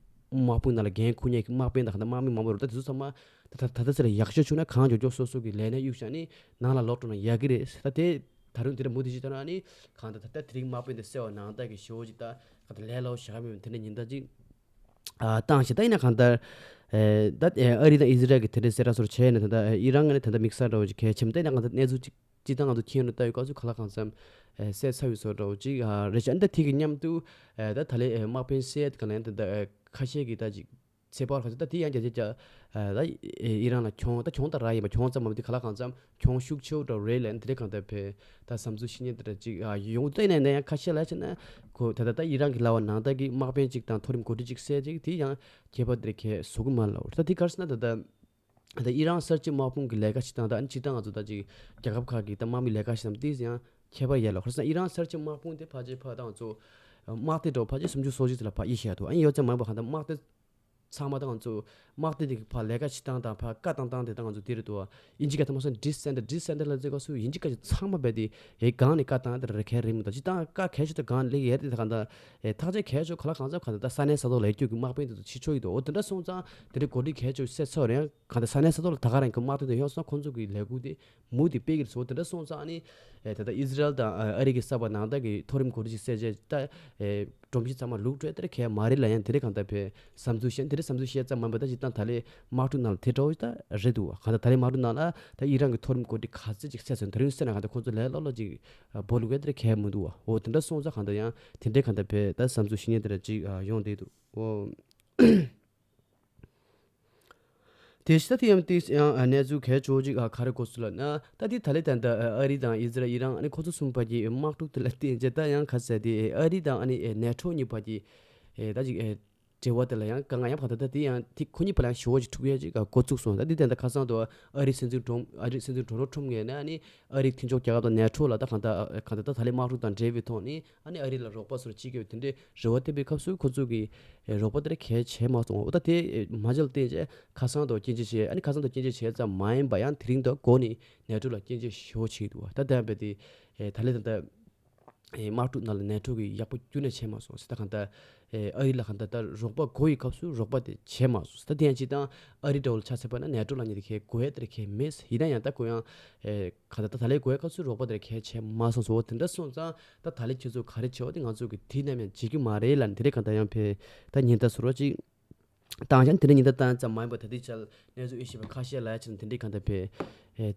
དམག་དཔུང་ནང་ལ་འགན་འཁུར་མཁན་གྱི་དམག་དཔོན་དང་གང་ལྟར་དམག་མི་མང་པོ་རེད། ད་དེ་ཚོ་ཚང་མ་ད་ད་ད་ལྟ་ཟིག་ལ་ཡག་ཤོས་བྱུང་ན་གང་མགྱོགས་མགྱོགས་སོ་སོ་གི་ལས་གནས་གཡུག་བཞག་ནས་ནང་ལ་ལོག་འགྲོ་ན་ཡག་གི་རེད། ད་དེ་ད་རུང་དེ་འདྲ་མུ་མཐུད་བྱེད་ཐུབ་ན་ནི་གང་ལྟར་ད་ལྟ་དེ་རིང་དམག་དཔོན་དེ་བསད་པ་ནང་ལྟར་གྱི་ཞེ་པོ་ཅིག་ད་གང་ལྟར་ལས་སླ་པོ་བཞག་མེད་པའི་དེ་འདྲ་ཉེན་བརྡ་ཅིག་ཨ་བཏང་ཞིང་། ད་ཡིན་ན་གང་ལྟར་ཨེ་ད་ཨེ་ཨ་རི་དང་ཨི་ཟི་རལ་གྱིས་དེ་འདྲའི་གསལ་བསྒྲགས་སོགས་བྱས་ནས་ད་ལྟ་ཨེ་ཨི་རན་ངོས་ནས་ད་ལྟ་དམིགས་བསལ་འདྲ་བོ་ཅིག་གལ་ཆེན་པོ། ད་ཡིན་ན་གང་ལྟར་གནས་ཚུལ་ཅིག་ཅིག་ད་ང་ཚོ་མཁྱེན་ནས་ལྟ་ཡོད་སྐབས་སུ་ག་ལ་གང་འཚམ་ཨེ་གསལ་ཚར་བའི་བཟོ་འདྲ་བོ་ཅིག་ཨ་རེད་ཤག་ཨ་ནི་ད་དེ་གི་མཉམ་དུ་ཨེ་ད་ད་ལན་ཨེ་དམག་དཔོན་བསད་གང་ལ་ཡང་ད་ལྟ་ཨེ་ཁ་ཤས་ཀྱིས་ད་ཅིག་ ཚེ་དཔག་ཁ་ཅིག་ད་དེ་ཡང་རྒྱ་ཆེ་རྒྱ་ད་ཨི་རན་ལ་གྱོང་ད་གྱོང་ད་རག་ཡིན་པ། གྱོང་ཙམ་མ་དེ་ག་ལ་གང་འཚམ་གྱོང་ཤུགས་ཆེ་བོ་འདྲ་རེད་ལབ་ནས་དེ་འདྲ་གང་ལྟར་བས་ད་བསམ་ཚུལ་བཤད་མཁན་དེ་འདྲ་ཅིག་ཡོང་། ལྟོས་ནས་ནས་ཡང་ཁ་ཤས་ལ་བྱས་ན་ཁོ་ད་ད་ད་ཨི་རན་གྱི་ལབ་པ་ནང་ལྟར་གྱི་དམག་དཔོན་ཅིག་དང་མཐོ་རིམ་འགོ་ཁྲིད་ཅིག་བསད་ཅིག་དེ་ཡང་ཁྱད་པར་དེ་འདྲ་གས་བཟོ་གི་མ་རེད་ལབ། ད་དེ་ག་རེ་ཟེར་ན་ད་ད། ད་ཨི་རན་གསར་བརྗེ་དམག་དཔུང་གི་ལས་ཀ་བྱེད་སྟངས་དང་། ཨ་ནི་སྤྱིར་བཏང་ང་ཚོ་ད་ཅིག་རྒྱལ་ཁབ་ཁག་གི་ད་དམག་མི་ལས་ཀ་བྱེད་སྟངས་དེ་ཡང་ཁྱད་པར་ཡོད་ལ། ཁོ་རང་ཨི་རན་གསར་བརྗེ་དམག་དཔུང་དེ་ཕལ་ཆེར་ཕར་ད་ང་ཚོ་དམག་སྡེ་འདྲ་བོ་ཕལ་ཆེར་སུམ་ཅུ་སོ་གཅིག་ཙམ་ལ་ཕར་དབྱེ་ཤེས་ཡ་འདུག་ཨ་ནི་ཡོད་ཙམ་མ་ཡིན་པ་གང་ལྟར་དམག་སྡེ་ཚང་མ་ད་ང་ཚོ་དམག་སྡེ་དེ་གི་ཕར་ལས་ཀ་བྱེད་སྟངས་དང་ཕར་བཀའ་བཏང་སྟངས་དེ་ད་ང་ཚོ་དེ་རེད་འདུག་ཨིན་ཇི་སྐད་ཐ་མ་སོང་ཌི་སེན་ཊར་ཌི་སེན་ཊར་ལ་བརྩི་དགོས་སུ་ཨིན་ཇི་སྐད་ཆ་ཚང་མ་རྦད་དེ་ཨེ་སྒང་ནས་བཀའ་བཏང་དེ་རེད། གལ་རེད་མི་འདུག་སྤྱིར་བཏང་བཀའ་གལ་ཆེ་ཤོས་དེ་སྒང་ལ་ཡོད་དེ་ད་གང་ལྟར་ཨེ་ཐག་གཅོད་གལ་ཆེ་ཤོས་ག་ལ་གང་འཚམ་གང་ལྟར་ད་ས་གནས་ས་ཐོག་ལ་ཡོད་རྒྱུ་གི་དམག་དཔོན་དེ་ཚོ་ཕྱིར་ཕྱོགས་ཡི་འདུག་འོ་དེ་འདྲ་སོང་ཙང་དེ་འདྲའི་འགོ་ཁྲིད་གལ་ཆེ་ཤོས་བསད་ཚར་རེད། ཡང་གང་ལྟར་ས་གནས་ས་ཐོག་ལ་ད་ག་རང་གི་དམག་དོན་དུ་ཡོང་སོང་། ཁོང་ཚོ་གི་ལས་འགུལ་དེ་མུ་མཐུད་སྤེལ་གྱི་རེད་ཟེར། འོ་དེ་འདྲ་སོང་ཙང་ཨ་ནི་ཨེ་ད་ལྟ་ཨི་ཟི་རལ་དང་ཨ་རི་གི་གསར་པ་ནང་ལྟར་གྱི་མཐོ་རིམ་འགོ་ཁྲིད་ཅིག་བསད་རྗེས་ད་ཨེ་སྒྲོམ་གཞི་ཚང་མ་ལུག་འགྲོ་དེ་འདྲ་གལ་མ་རེད་ལབ། ཡང་དེ་འདྲ་གང་ལྟར་བས་བསམ་ཚུལ་བཤད་དེ་འདྲ་བསམ་ཚུལ་བཤད་ཙམ་མ་ཡིན་པ། ད་སྤྱིར་བཏང་ད་ལས་དམག་འཁྲུག་ནང་ལ་དེ་འདྲ་བོ་ད་རེད་འདུག་བ། གང་ལྟར་ད་ལས་དམག་འཁྲུག་ནང་ལ་ད་ཨི་རན་གྱི་མཐོ་རིམ་འགོ་ཁྲིད་ག་ཚོད་ཅིག་བསད་ཚར་སོང་། ད་རིང་བསད་ན་གང་ལྟར་ཁོང་ཚོ་ལས་སླ་སླ་ཅིག་སྦོ་ལུག་དེ་འདྲ་གལ་མི་འདུག་བ། འོ་དེ་འདྲ་སོང་ཙང་གང་ལྟར་ཡང་དེ་འདྲའི་གང་ལྟར་བས་ད་བསམ་ཚུལ་བཤད་མཁན་དེ་འདྲ་ཅིག་ཡོང་བསྡད་འདུག་འོ། དེ་ཕྱི་ད་དེ་ཡང་དེ་ཡང་གནས་ཚུལ་གལ་ཆེ་བོ་ཅིག་ག་རེ་གོ་སོང་ལབ་ན། ད་དེ་ད་ལས་ད་ལྟ་ཨ་རི་དང་ཨི་ཟི་རལ་ཨི་རན་ཨ་ནི་ཁོ་ཚོ་གསུམ་བར་གྱི་དམག་འཁྲུག་དེ་ལ་བརྟེན་བྱས་ད་ཡང་ག་ཟེར་དེ་ཨ་རི་དང་ཨ་ནི་ནེ་ཊོ་གཉིས་བར་གྱི་ད་ཅིག་འབྲེལ་བ་དེ་ལ་ཡང་དཀའ་ངལ་ཡང་གང་ལྟར་ད་དེ་ཡང་དེ་ཁོ་གཉིས་བར་ལ་ཡང་ཞི་བ་ཅིག་འཁྲུག་ཡས་ཅིག་འགོ་བཙུགས་སོང་། ད་དེ་ད་ལྟ་ཁ་སང་དུ་ཨ་རི་སྲིད་འཛིན་ཌོ་ཨ་རི་སྲིད་འཛིན་ཌོ་ནལ་ཊམ་ངོས་ནས་ཨ་ནི་ཨ་རིའི་མཐུན་ཕྱོགས་རྒྱལ་ཁབ་དང་ནེ་ཊོ་ལ་ད་གང་ལྟར་གང་ལྟར་ད་ད་ལས་དམག་འཁྲུག་དང་འབྲེལ་བའི་ཐོག་ནས་ཨ་ནི་ཨ་རི་ལ་རོགས་པ་སོར་ཅིག་གི་དེ་འདྲའི་རེ་བ་བཏོན་པའི་སྐབས་སུ་ཁོ་ཚོ་གི་རོགས་པ་དེ་འདྲ་གལ་ཆེ་མ་སོང་། འོ་ད་དེ་མ་བྱས་ལ་བརྟེན་བྱས་ཁ་སང་དུ་སྐྱོན་བརྗོད་བྱས། ཨ་ནི་ཁ་སང་དུ་སྐྱོན་བརྗོད་བྱས་ཙམ་མ་ཡིན་པ་ཡང་དེ་རིང་དུ་འགོ་ནས་ནེ་ཊོ་ལ་སྐྱོན་བརྗོད་ཞེ་པོ་བྱས་འདུག་བ། ད་ལྟ་བས་དེ་ད་ལས་ད་ལྟ། ཨེ་དམག་འཁྲུག་ནང་ལ་ནེ་ཊོ་གིས་ཡག་པོ་ཁྱོན་ནས་བྱས་མ་སོང་ཟེར། ད་གང་ལྟར་ཨེ་ཨ་རི་ལ་གང་ལྟར་ད་རོགས་པ་དགོས་ཡི་སྐབས་སུ་རོགས་པ་དེ་བྱས་མ་སོང་ཟེར། ད་དེ་ཡང་སྤྱིར་བཏང་ཨ་རི་འདྲ་བོ་ལ་ཆ་མཚོན་པ་ན་ནེ་ཊོ་ལབ་མཁན་དེ་གས་དགོས་ཡ་དེ་གས་མེད་ཟེར། ཡིན་ན་ཡང་ད་ཁོ་ཡང་ཨེ་གང་ལྟར་ད་ད་ལས་དགོས་ཡ་སྐབས་སུ་རོགས་པ་དེ་གས་བྱས་མ་སོང་ཟེར། འོ་དེ་འདྲ་སོང་ཙང་ད་ད་ལས་ཁྱེད་ཚོ་ག་རེ་བྱེད་འོ་དེ་ང་ཚོ་གི་དེ་ནམ་ཡང་བྱེད་ཀྱི་མ་རེད་ལབ་ནས་དེ་འདྲའི་གང་ལྟར་ཡང་ཕེ་ད་ཉེན་བརྡ་བཟོ་རོགས་ཅིག་བཏང་ཀྱང་དེ་འདྲ་ཉེན་བརྡ་བཏང་ཙམ་མ་ཡིན་པར་ད་ལྟའི་ཆར་གནས་ཚུལ་དབྱེ་ཞིབ་པ་ཁ་ཤས་ལ་ཡ་ཕྱིར་དེ་འདྲའི་གང་ལྟར་བས་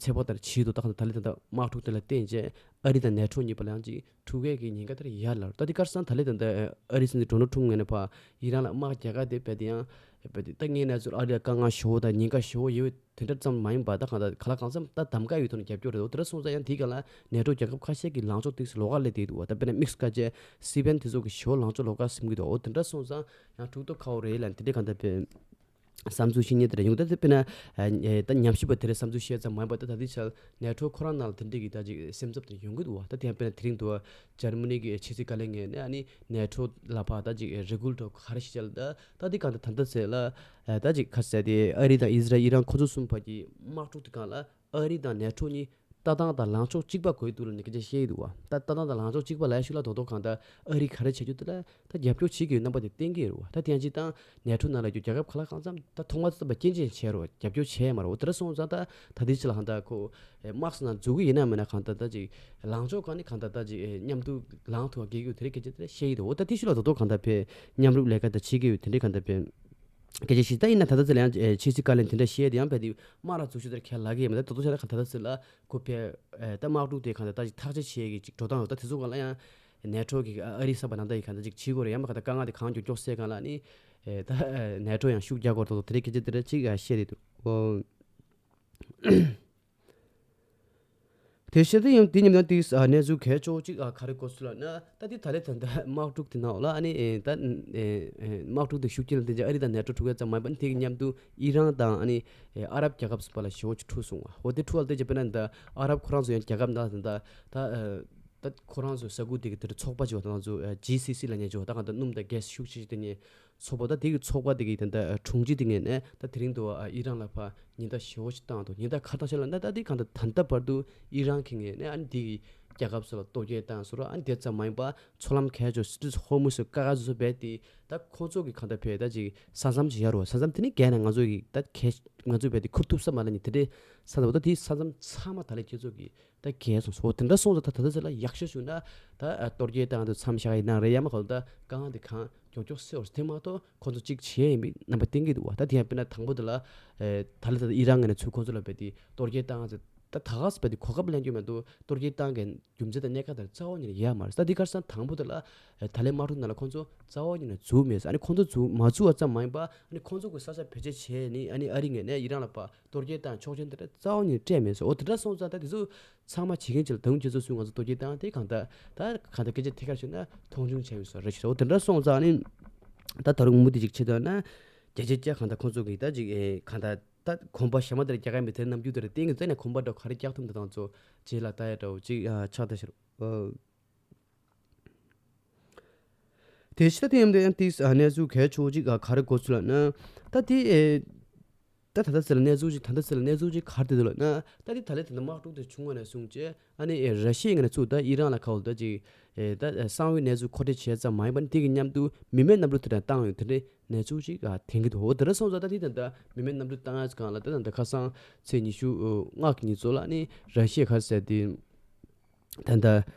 ཚོད་དཔག་ལྟར་བྱེད་དུ་ད་གང་ལྟར་ད་ལས་ད་ལྟ་དམག་འཁྲུག་དེ་ལ་བརྟེན་བྱས་ཨ་རི་དང་ནེ་ཊོ་གཉིས་བར་ལ་ཡང་ཅིག་འཁྲུག་ཡས་ཀྱི་ཉེན་ཁ་དེ་ཡར་ལངས། ད་དེ་ག་རེ་ཟེར་ན་ད་ལས་ད་ལྟ་ཨ་རི་སྲིད་འཛིན་ཌོ་ནལ་ཊམ་ངོས་ནས་ཕར་ཨི་རན་ལ་དམག་རྒྱག་ག་དེ་རྦད་དེ་ཡང་རྦད་དེ་ད་ངའི་གནས་ཚུལ་ཨ་རི་ལ་དཀའ་ངལ་ཞེ་པོ་དང་ཉེན་ཁ་ཞེ་པོ་ཡོད། དེ་འདྲ་ཙམ་མ་ཡིན་པར་ད་གང་ལྟར་ག་ལ་གང་འཚམ་ད་གདམ་ག་ཡོད་ཐོག་ནས་རྒྱབ་སྐྱོར་རེད་འདུག་དེ་འདྲ་སོང་ཙང་ཡང་དེའི་སྒང་ལ་ནེ་ཊོ་རྒྱལ་ཁབ་ཁ་ཤས་ཀྱི་ལངས་ཕྱོགས་དེ་ལོགས་ཀ་སླེབས་བསྡད་འདུག་བ། ད་དཔེར་ན་དམིགས་སུ་བཀར་བྱས་སི་པན་དེ་ཚོ་གི་ཞོར་ལངས་ཕྱོགས་ལོགས་ཀ་ཟིན་གྱི་འདུག་འོ་དེ་འདྲ་སོང་ཙང་ཡང་འཁྲུག་རྟོག་ཁ་པོ་རེད་ལབ་དེ་འདྲའི་གང་ལྟར་བས་བསམ་ཚུལ་བཤད་མཁན་དེ་འདྲ་ཡོང་། ད་དེ་དཔེར་ན་ད་ཉམས་ཞིབ་པ་དེ་འདྲའི་བསམ་ཚུལ་བཤད་ཙམ་མ་ཡིན་པར་ད་ད་ལྟའི་ཆར་ནེ་ཊོ་ཁོ་རང་ནང་ལ་དེ་འདྲའི་གི་ད་ཅིག་སེམས་འཚབ་དེ་ཡོང་གི་འདུག་བ། ད་དེ་ཡང་དཔེར་ན་དེ་རིང་འདུག་བ། འཇར་མ་ནི་གི་ཕྱི་སྲིད་བཀའ་བློན་ངོས་ནས་ཨ་ནི་ནེ་ཊོ་ལ་ཕར་ད་ཅིག་རེ་སྐུལ་འདྲ་ག་རེ་ཞིག་བྱས་ལ་ད། ད་འདི་གང་ལྟར་ད་ལྟ་ཟེར་ལ། ད་ཅིག་ག་ཟེར་ཏེ་ཨ་རི་དང་ཨི་ཟི་རལ་ཨི་རན་ཁོ་ཚོ་གསུམ་བར་གྱི་དམག་འཁྲུག་དེ་སྒང་ལ་ཨ་རི་དང་ནེ་ཊོ་གཉིས་ལྟ་སྟངས་དང་ལངས་ཕྱོགས་གཅིག་པ་དགོས་འདུག་ལབ་ནས་སྐད་ཆ་བཤད་ཀྱི་འདུག་བ། ད་ལྟ་སྟངས་དང་ལངས་ཕྱོགས་གཅིག་པ་ལབ་ཡ་ཞིག་ལ་རྡོག་རྡོག་གང་ལྟར་ཨ་རི་ག་རེ་བྱེད་རྒྱུ་དེ་ལ་ད་རྒྱབ་སྐྱོར་བྱེད་ཀྱི་ཡོད་རྣམ་པ་དེ་བསྟན་གྱི་ཡོད་རེད་བ། ད་དེ་ཡང་སྤྱིར་བཏང་ནེ་ཊོ་ནང་ལ་རྒྱུ་རྒྱལ་ཁབ་ག་ལ་གང་འཚམ་ད་ཐོག་མ་ཚོད་པ་སྐྱོན་ཅན་བྱས་རེད་བ། རྒྱབ་སྐྱོར་བྱས་མ་རེད་བ། དེ་འདྲ་སོང་ཙང་ད་ད་ལྟའི་ཆ་ལ་གང་ལྟར་ཁོ་དམག་སོགས་ནང་འཛུལ་གི་ཡིན་ན་མིན་ན་གང་ལྟར་ད་ཅིག་ལངས་ཕྱོགས་གང་ནས་གང་ལྟར་ད་ཅིག་མཉམ་དུ་ལངས་ཐུབ་པ་དགོས་ཀྱི་ཡོད་དེ་རེད་སྐད་ཆ་དེ་འདྲ་བཤད་ཀྱི་འདུག་འོ་ད་དེ་ཤུལ་ལ་རྡོག་རྡོག་གང་ལྟར་བས་མཉམ་རུབ་ལས་ཀ་ད་བྱེད་ཀྱི་ཡོད་དེ་འདྲའི་གང་ལྟར་བས་སྐད་ཆ་ཞིག་ད་ཡིན་ན་ད་ལྟ་ཚེ་ལ་ཡང་ཕྱི་སྲིད་བཀའ་བློན་དེ་འདྲ་བཤད་དེ་ཡང་བས་དེ་དམག་ར་འཛུགས་ཤོག་དེར་ཁས་ལ་གི་ཡིན་མ་ད་རྡོག་རྡོག་བྱས་ན་གང་ད་ལྟ་ཚེ་ལ་ཁོ་བས་ད་དམག་འཁྲུག་དེ་གང་ལྟར་ད་ཅིག་ཐག་གཅོད་བྱེད་ཀྱི་ཅིག་འགྲོ་སྟངས་རེད། ད་དེ་ཚོ་གང་ལ་ཡང་ནེ་ཊོ་གི་ཨ་རི་གསར་པ་ནང་ད་ཡི་གང་ལྟར་ཅིག་བྱེད་དགོས་རེད། ཡང་མ་གང་ལྟར་དཀའ་ངལ་དེ་གང་མགྱོགས་མགྱོགས་སེལ་གང་ལ་ནི་ད་ནེ་ཊོ་ཡང་ཤུགས་རྒྱག་དགོས་རེད། དེ་འདྲའི་སྐད་ཆ་དེ་འདྲ་ཅིག་བཤད་དེ་འདུག་དེ་བཤད་དུས་ཡང་དེ་ཉིན་ནང་དེ་གནས་ཚུལ་གལ་ཆེ་བོ་གཅིག་ག་རེ་གོ་སོང་ལབ་ན། ད་དེ་ད་ལས་ད་ལྟ་དམག་འཁྲུག་དེ་ནང་ལ་ཨ་ནི་ད་དམག་འཁྲུག་དེ་ཤུགས་རྐྱེན་ལ་བརྟེན་ཅིང་ཨ་རི་དང་ནེ་ཊོ་འཁྲུག་ཡ་ཙམ་མ་ཡིན་པ་དེ་གི་མཉམ་དུ་ཨི་རན་དང་ཨ་ནི་ཨ་རབ་རྒྱལ་ཁབ་ཚོ་བར་ལ་ཞེ་བོ་ཅིག་འཁྲུག་སོང་བ། འོ་དེ་འཁྲུག་ལ་བལྟས་ཅིང་དཔེར་ན་ད་ཨ་རབ་ཁོ་རང་ཚོ་ཡང་རྒྱལ་ཁབ་ནང་ད་ད་ད་ཁོ་རང་ཚོ་ས་ཁུལ་དེ་གི་དེ་ཚོགས་པ་ཅིག་ཡོད། ད་ང་ཚོ་ཇི་སི་སི་ལབ་མཁན་ཅིག་ཡོད། ད་གང་ལྟར་སྣུམ་དང་གྷེ་སི་ཤུགས་ཆེ་ཤོས་དེ་ནས་ཚོགས་པ། ད་དེ་གི་ཚོགས་པ་དེ་གི་ད་ལྟ་དྲུང་ཆེ་དེ་ངོས་ནས་ད་དེ་རིང་དུ་ཨི་རན་ལ་ཕར་ཉེན་བརྡ་ཞེ་བོ་ཞིག་བཏང་འདུག་ཉེན་བརྡ་ག་རེ་བཏང་ཤག་ལབ་ན། ད་དེ་གང་ལྟར་ད་ལྟ་བར་དུ་ཨི་རན་གྱི་ངོས་ནས་ཨ་ནི་དེ་གི་རྒྱལ་ཁབ་ཚོ་ལ་གཏོར་རྒོལ་བཏང་ཟེར་རོ། ཨ་ནི་དེ་ཙམ་མ་ཡིན་པར་མཚོ་ལམ་གལ་ཆེ་སི་ཊི་ཧོར་མུ་སི་ཀ་ཀ་ཟུ་སུ་བས་ཏེ་ད་ཁོ་ཚོ་གི་གང་ལྟར་བས་ད་ཅིག་ས་མཚམས་ཅིག་ཡོད་རོ། ས་མཚམས་དེ་ནི་བརྒལ་ན་ང་ཚོ་གི་ད་གལ་ང་ཚོ་བས་ཏེ་ཁུར་ཐུབ་ས་མ་ལ་ནི་དེ་འདྲའི་ས་མཚམས། ད་དེ་ས་མཚམས་ཚང་མ་ད་ལས་ཁྱེད་ཚོ་གི་ད་གས་སོང་སོ། དེ་འདྲ་སོང་ཙང་ད་ད་ལྟ་ཚེ་ལ་ཡག་ཤོས་བྱུང་ན་ད་གཏོར་རྒོལ་བཏང་དུ་མཚམས་བཞག་ཡིན་ན་རེད། ཡང་མ་གང་ད་དཀའ་ངལ་དེ་གང་མགྱོགས་མགྱོགས་སེལ་བར་དེ་མ་གཏོགས་ཁོ་ཚོ་གཅིག་བྱས་ཡིན་པའི་རྣམ་པ་བསྟན་གྱི་འདུག་བ། ད་དེ་ཡང་དཔེར་ན་དང་པོ་དེ་ལ་ད་ལྟ་ད་ཨི་རན་ངོས་ནས་ཚུར་ཁོ་ཚོ་ལ་བས་ཏེ་གཏོར་རྒོལ་བཏང་ཚེ་ ད་ད་ག་སེ་བ་དེ་གོ་སྐབས་ལེན་རྒྱུ་མེད་འདུག་གཏོར་རྒོལ་བཏང་མཁན་རྒྱུ་མཚན་དང་གནད་འགག་དེ་རྩ་བ་ཉིད་ནས་ཡོད་མ་རེད། ད་འདི་ག་རེ་ཟེར་ན་དང་པོ་དེ་ལ་ད་ལན་དམག་འཁྲུག་ནང་ལ་ཁོང་ཚོ་རྩ་བ་ཉིད་ནས་འཛུལ་མེད་ཟེར། ཨ་ནི་ཁོང་ཚོ་འཛུལ་མ་འཛུལ་བ་ཙམ་མ་ཡིན་པ། ཨ་ནི་ཁོང་ཚོ་གི་ས་ཆ་བེད་སྤྱོད་བྱས་ནས་ཨ་ནི་ཨ་རི་ངོས་ནས་ཨི་རན་ལ་ཕར་གཏོར་རྒོལ་བཏང་ཆོག་མཆན་དེ་འདྲ་རྩ་བ་ཉིད་ནས་སྤྲད་མེད་ཟེར། འོ་དེ་འདྲ་སོང་ཙང་ད་དེ་ཚོ་ཚང་མ་བྱེད་མཁན་ཅིག་ལ་ད་དུང་ཁྱེད་ཚོ་ཚུར་ང་ཚོ་གཏོར་རྒོལ་བཏང་དེ་གང་ལྟར་ད་གང་ལྟར་སྐད་ཆ་ཐད་ཀར་ཞུས་ན་མཐོང་ཆུང་བྱས་ཡོད་ས་རེད་ཤག་འོ་དེ་འདྲ་སོང་ཙང་ཨ་ནི་ད་ད་རུང་མུ་མཐུད་ཅིག་བྱེད་དོན་ན་རྒྱ་ཆེ་རྒྱ་གང་ལྟར་ཁོང་ཚོ་གིས་ད་ཅིག་ཨེ་གང་ལྟར་ད་གོམ་པ་ཞྭ་མོ་དེར་རྒྱག་ག་མི་དེར་རྣམ་འགྱུར་དེར་བརྟེན་གྱི་རྩ་ནས་གོམ་པ་འདྲ་ག་རེ་རྒྱག་ཐུབ་འདི་དང་ཚོ་རྗེས་ལ་ལྟ་ཡ་འདྲ་བོ་ཅིག་ཨ་ཆགས་ད་ཤར། ཨ། དེ་ཕྱི་ད་དེ་ཡིན་དེ་ཡང་ཏིས་ཨ་གནས་ཚུལ་གལ་ཆེ་བོ་ཅིག་ཨ་ག་རེ་གོ་ཚུལ་ལབ་ན། ད་དེ་ཨེ་ད་ད་ལྟ་ཚེ་ལ་གནས་ཚུལ་ཅིག་ད་ལྟ་ཚེ་ལ་གནས་ཚུལ་ཅིག་ག་རེ་དེ་འདུག་ལབ་ན། ད་དེ་ད་ལན་ད་ལྟ་དམག་འཁྲུག་དེ་བྱུང་བ་ནས་བཟུང་བྱས་ཨ་ནི་ཨེ་ར་ཤི་ཡའི་ངོས་ནས་ཚུར་ད་ཨི་རན་ལ་ཁ་འོག་ད་ཅིག་ཨེ་ད་གསང་བའི་གནས་ཚུལ་མཁོ་སྤྲོད་བྱས་ཙམ་མ་ཡིན་པ་ནི་དེ་གི་མཉམ་དུ་མི་མེད་གནམ་གྲུ་དེ་འདྲ་བཏང་ཡོད་དེ་འདྲའི་གནས་ཚུལ་ཅིག་ཨ་ཐོན་གྱི་འདུག་འོ་དེ་འདྲ་སོང་ཙང་ད་དེ་ད་ལྟ་མི་མེད་གནམ་གྲུ་བཏང་ཡ་ཙམ་གང་ལ་ད་ད་ལྟ་ཁ་སང་ཚེས་ཉི་ཤུ་ལྔ་གི་ཉིན་ཚོ་ལ་ཨ་ནི་ར་ཤི་ཡ་ག་རེ་ཟེར་དེ། ད་ལྟ་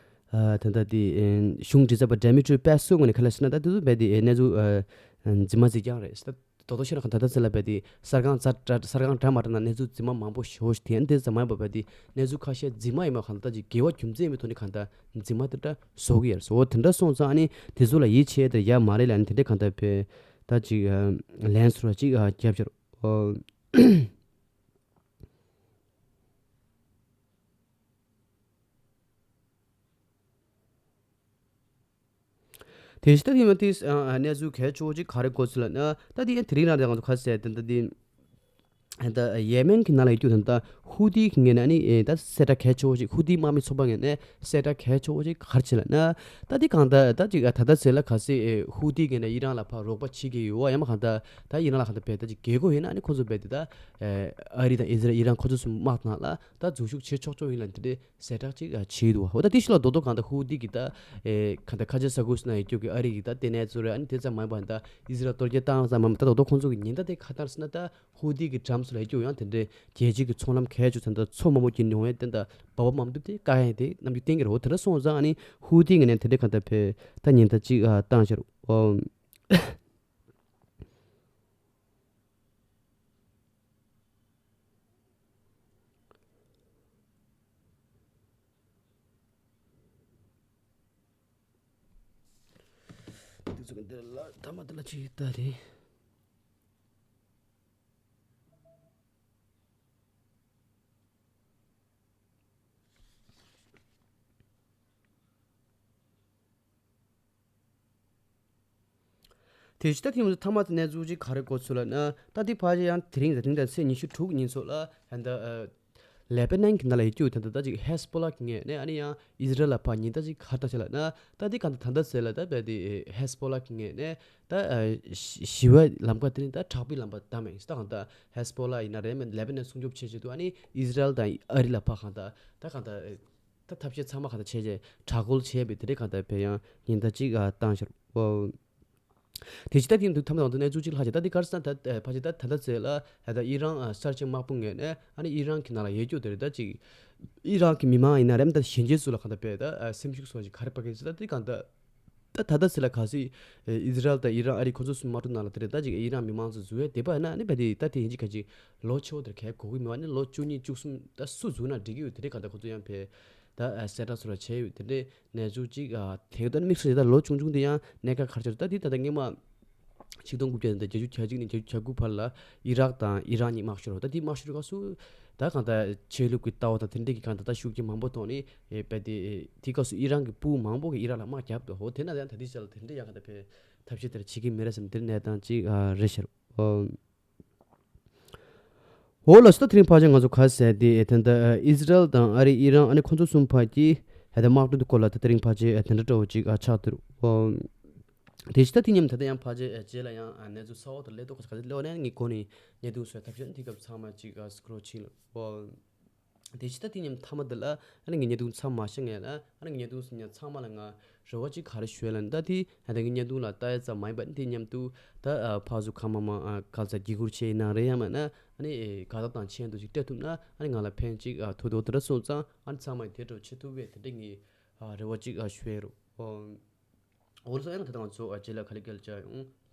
ཨ་ད་ལྟ་དེ་ཨེ་གཞུང་འབྲེལ་མཛད་པ་ཌེ་མི་ཊྲི་པེ་སུ་ངོས་ནས་ག་རེ་ལབ་ཟེར་ན། ད་དེ་ཚོ་རྦད་དེ་ཨེ་གནས་ཚུལ་ཨ་རྫུན་མ་རྫིག་རྐྱང་རེད་ཟེར། ད་རྡོག་རྡོག་བཤད་ན་གང་ད་ལྟ་ཚེ་ལ་རྦད་དེ་གསར་ཁང་གསར་གསར་ཁང་འདྲ་མ་འདྲ་ན་གནས་ཚུལ་རྫུན་མ་མང་པོ་ཞེ་པོ་ཞིག་ཐོན་དེ་ཙམ་མ་ཡིན་པ་རྦད་དེ་གནས་ཚུལ་ཁ་ཤས་རྫུན་མ་ཡིན་མ་གང་ད་ད་ཅིག་འགལ་བ་རྒྱུ་མཚན་མེད་ཐོག་ནས་གང་ད་རྫུན་མ་དེ་འདྲ་བཟོ་གི་ཡོད་རེད་ཟེར། འོ་དེ་འདྲ་སོང་ཙང་ཨ་ནི་དེ་ཚོ་ལ་ཡིད་ཆེས་དེ་ཡ་མ་རེད་ལབ་ནས་དེ་འདྲ་གང་ད་བས་ད་ཅིག་ཨ་ལན་ཚུར་ཅིག་ཨ་རྒྱབ་ཤར། ཨོ། དེ་བཞིན་ད་དེ་མ་དེ་ཨ་ཨ་གནས་ཚུལ་གལ་ཆེ་བོ་ཅིག་ག་རེ་གོ་ཚུལ་ལབ་ན། ད་དེ་ཡང་དེ་རིང་རང་དེ་ང་ཚོ་ག་རེ་ཟེར་དེ་ད་དེ་ད་ཡེ་མེན་གྱི་ནང་ལ་ཡོད་རྒྱུ་དེ་ད་ཧུ་ཏི་གི་ངོས་ནས་ཨ་ནི་ཨེ་ད་གསལ་བསྒྲགས་གལ་ཆེ་བོ་ཅིག་ཧུ་ཏི་དམག་མི་ཚོགས་པ་ངོས་ནས་གསལ་བསྒྲགས་གལ་ཆེ་བོ་ཅིག་ག་རེ་བྱས་ལབ་ན། ད་དེ་གང་ད་ད་ཅིག་ད་ད་ཚེ་ལ་ག་སེ་ཨེ་ཧུ་ཏི་གི་ངོས་ནས་ཨི་རན་ལ་ཕར་རོགས་པ་བྱེད་ཀྱི་ཡོད་བ་ཡང་མ་གང་ད་ད་ཨི་རན་ལ་གང་ད་བས་ད་ཅིག་རྒྱལ་སྒོ་ཡིན་ན་ཨ་ནི་ཁོ་ཚོ་བས་དེ་ད་ཨེ་ཨ་རི་དང་ཨི་ཟི་རལ་ཨི་རན་ཁོ་ཚོ་གསུམ་དམག་ནང་ལ་ད་འཛུལ་ཞུགས་བྱེད་ཆོག་ཆོག་ཡིན་ལབ་དེ་འདྲའི་གསལ་བསྒྲགས་ཅིག་ཨ་བྱས་འདུག་བ། འོ་ད་དེ་ཤི་ལ་རྡོག་རྡོག་གང་ལྟར་ཧུ་ཏི་གི་ད་ཨེ་གང་ལྟར་ཁ་ཆེ་ས་ཁུལ་སུ་ན་ཡོད་རྒྱུ་གི་ཨ་རི་གི་ད་ལྟེ་གནས་ཚོ་རེད། ཨ་ནི་དེ་ཙམ་མ་ཡིན་པ་ད་ཨི་ཟི་རལ་གཏོར་རྒོལ་བཏང་ཙམ་མ་ཡིན་པ་ད་རྡོག་རྡོག་ཁོང་ཚོ་གི་ཉེན་བརྡ་དེ་ག་ལྟར་ཟེར་ན། ད་ཧུ་ཏི་གི་འགྲམ་སུ་ལ་ཡོད་རྒྱུ་ཡང་དེ་འདྲའི་རྒྱལ་སྤྱི་གི་ཚོང་ལམ་གལ་ཆེ་ཚོ་ད་མཚོ་མང་པོ་གྱི་ཉོ་ཡས་དེ་ད་འབབ་པ་མ་ཐུབ་དེ་དཀའ་ཡས་དེ་གནམ་གྱི་སྟེང་གི་རེད། འོ་དེ་འདྲ་སོང་ཙང་ཨ་ནི་ཧུ་ཏི་གི་ནས་དེ་འདྲའི་གང་ལྟར་བས་ད་ཉེན་བརྡ་ཅིག་ཨ་བཏང་ཤར། ཨོ། འདི་ཚོ་འདི་ལ་ཐ་མ་འདི་ལ་ཅིག་ལྟ་རེད། དེ་ཕྱི་ད་ཐེངས་མཐའ་མ་དེ་གནས་ཚུལ་ཅིག་ག་རེ་གོ་ཚུལ་ལབ་ན། ད་དེ་ཕལ་ཆེར་ཡང་དེ་རིང་དང་དེ་རིང་དང་ཚེས་ཉི་ཤུ་དྲུག་ཉིན་ཚོ་ལ་ཡང་ད་ཨ་ལེ་པ་ནན་གྱི་ནང་ལ་ཡོད་རྒྱུ་ད་ད་ད་ཅིག་ཧེ་སི་བྷོ་ལ་གི་ངོས་ནས་ཨ་ནི་ཡང་ཨི་ཟི་རལ་ལ་ཕར་ཉེན་བརྡ་ཅིག་ག་རེ་བཏང་ཤག་ལབ་ན། ད་དེ་གང་ད་ད་ད་ཟེར་ལ་ད་བས་དེ་ཧེ་སི་བྷོ་ལ་གི་ངོས་ནས་ད་ཨ་ཞི་ཞི་བའི་ལམ་ཁ་དེ་ནི་ད་དྲག་པོའི་ལམ་པ་བདམས་ཡིན། ད་གང་ད་ཧེ་སི་བྷོ་ལ་ཡིན་ན་རེད། མིན་ལེ་པ་ནན་སྲུང་སྐྱོབ་བྱེད་ཆེད་དུ་ཨ་ནི་ཨི་ཟི་རལ་དང་ཨ་རི་ལ་ཕར་གང་ད་ད་གང་ད། ད་ཐབས་ཤེས་ཚང་མ་གང་ལྟར་བྱས་རྗེས་དྲག་རྒོལ་བྱས་པའི་དེ་འདྲའི་གང་ལྟར་བས་ཡང་ཉེན་བརྡ་གཅིག་ཨ་བཏང་ཤར། ཨོ། དེ་ཕྱི་ད་དེ་འདུག་ཐམ་དང་དུ་གནས་ཚུལ་གཅིག་ལྷག་བྱས། ད་དེ་གར་སང་ད་ཕལ་ཆེར་ད་ད་ལྟ་ཚེ་ལ་ད་ཨི་རན་གསར་བརྗེ་དམག་དཔུང་ངོས་ནས་ཨ་ནི་ཨི་རན་གྱི་ནང་ལ་ཡོད་རྒྱུ་དེ་རེད། ད་ཅིག་ཨི་རན་གྱི་མི་མང་ཡིན་ན་རེད། ད་གཞོན་སྐྱེས་ཚོ་ལ་གང་ལྟར་བས་ད་སེམས་ཤུགས་སོགས་ཀྱི་ག་རེ་སྤར་གི་ཟེར། ད་དེ་གང་ལྟར་ད་ད་ལྟ་ཚེ་ལ་ག་སྲིད་ཨི་ཟི་རལ་དང་ཨི་རན་ཨ་རི་ཁོ་ཚོ་གསུམ་དམག་འཁྲུག་ནང་ལ་དེ་རེད། ད་ཅིག་ཨི་རན་མི་མང་ཚོ་འཛུལ་ཡས་དེ་པ་ན་ཨ་ནི་བས་དེ་ད་དེ་ཡིན་གཅིག་ག་ཅིག་ལོ་ཆེ་བོ་དེར་གལ་གོ་གི་མེད་པ་ནི་ལོ་བཅུ་གཉིས་བཅུ་གསུམ་ད་སུ་འཛུལ་ན་འགྲིག་གི་ཡོད། དེ་འདྲའི་གང་ལྟར་ཁོ་ཚོ་ཡང་བས་ད་གསལ་བསྒྲགས་ཚུར་བྱས་ཡོད། དེ་འདྲའི་གནས་ཚུལ་ཅིག་ཨ་དེ་ད་དམིགས་བསལ་ད་ལོ་ཆུང་ཆུང་དེ་ཡང་གནད་འགག་ག་རེ་ཆགས་རེད། ད་དེ་ད་ལྟ་སྔོན་མ་ཆིག་སྟོང་དགུ་བརྒྱ་དང་བརྒྱད་ཅུ་གྱ་གཅིག་ནས་བརྒྱད་ཅུ་གྱ་དགུ་བར་ལ་ཨི་རག་དང་ཨི་རན་གཉིས་དམག་ཤོར་བ། ད་དེ་དམག་ཤོར་སྐབས་སུ་ད་གང་ལྟར་ཆོས་ལུགས་ཀྱི་ལྟ་བ་དང་དེ་འདྲའི་གི་གང་ལྟར་ད་ཤུགས་རྐྱེན་མང་པོ་ཐོག་ནས་ཨེ་བས་དེ་དེ་སྐབས་སུ་ཨི་རན་གྱི་དཔུང་མང་པོ་གིས་ཨི་རག་ལ་དམག་བརྒྱབ་འདུག་འོ་དེ་ན་ཡང་ད་དེ་ཆ་ལ་དེ་འདྲའི་ཡང་གང་ལྟར་བས་ཐབས་ཤེས་དེ་འདྲ་བྱེད་ཀྱི་མེད་རེད་བསམ་དེ་གནས་སྟངས་ཅིག་ཨ་རེད་ཤག་ཨོ། འོ་ལགས་སོ། ད་དེ་རིང་ཕལ་ཆེར་ང་ཚོ་ག་རེ་ཟེར་དེ་ད་ལྟ་ཨི་ཟི་རལ་དང་ཨ་རི་ཨི་རན་ཨ་ནི་ཁོ་ཚོ་གསུམ་བར་གྱི་ད་ལྟ་དམག་འཁྲུག་དེ་སྐོར་ལ་ད་དེ་རིང་ཕལ་ཆེར་དེ་འདྲ་འདྲ་བོ་ཅིག་ཨ་ཆགས་འདུག་ཨོ། དེ་ཕྱི་ད་དེ་མཉམ་ད་ལྟ་ཡང་ཕལ་ཆེར་རྗེས་ལ་ཡང་ཨ་གནས་ཚུལ་གསར་པ་དང་སླེབས་དུས་ག་ཚོད་ག་ཚོད་སླེབས་པ་ནས་ངས་གོ་ནས་བརྙན་ཐུང་བཟོས། ཐབས་ཤེས་དེ་སྐབས་ཚང་མ་ཅིག་ཨ་སི་ཀྲོལ་བྱེད་ལ་ཨོ། དེ་ཕྱི་ད་དེ་མཉམ་མཐའ་མ་འདི་ལ་ཨ་ནི་ངའི་བརྙན་ཐུང་མཚམས་མ་བཞག་ངེས་ལ་ཨ་ནི་ངའི་བརྙན་ཐུང་ཟིན་ཡང་ཚང་མ་ལ་ང་རེ་བ་ཅིག་ག་རེ་ཞུ་ཡ་ལ་ནི་ད་དེ་ཨ་ད་ངའི་བརྙན་ཐུང་ལ་ལྟ་ཡ་ཙམ་མ་ཡིན་པ་ནི་དེ་མཉམ་དུ་ད་ཨ་ཕར་ཚུར་གང་མང་མང་ཨ་ག་ཚ་བརྒྱུད་སྐུར་བྱས་ཡིན་ན་རེད། ཡང་མིན་ན་ཨ་ནི་ཨེ་དགའ་ཐབས་དང་མཆན་དུ་ཅིག་སྤྲད་ཐུབ་ན་ཨ་ནི་ང་ལ་ཕན་ཅིག་ཨ་ཐོགས་འདུག་དེ་འདྲ་སོང་ཙང་ཨ་ནི་ཚང་མ་ཡིས་དེ་འདྲ་བྱེད་ཐུབ་པའི་དེ་འདྲ་ངའི་ཨ་རེ་བ་ཅིག་ཨ་ཞུ་ཡ་རུ་ཨོ། འོ་ལགས་སོ། ཨ་ནི་ད་ལྟ་ང་ཚོ་ཨ་རྗེས་ལ་ག་ལེ་ག་ལེ་བཅར་ཡོང་།